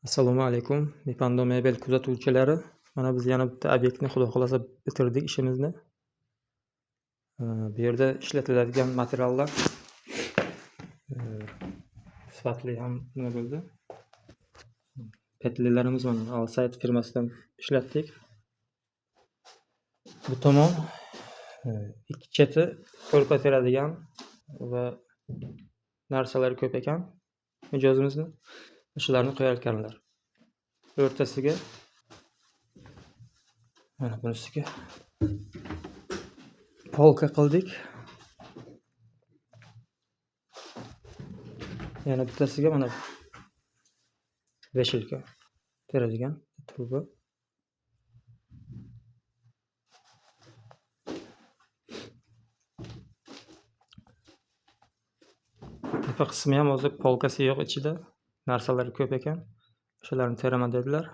Assalomu alaykum, Nipando mebel kuzatuvchilari. Mana biz yana bitta obyektni xudo xolasa bitirdik ishimizni. Bu yerda ishlatiladigan materiallar sifatli ham nima bo'ldi. Petlilarimiz mana Alsayt firmasidan ishlatdik. Bu tomon ikki cheti ko'rpa teradigan va narsalar ko'p ekan mijozimizni. Shularni qo'yar ekanlar. O'rtasiga mana bunisiga polka qildik. Yana bittasiga mana veshilka teradigan truba. Tepa qismi ham hozir polkasi yo'q ichida. Narsalar ko'p ekan. O'shalarni teraman dedilar.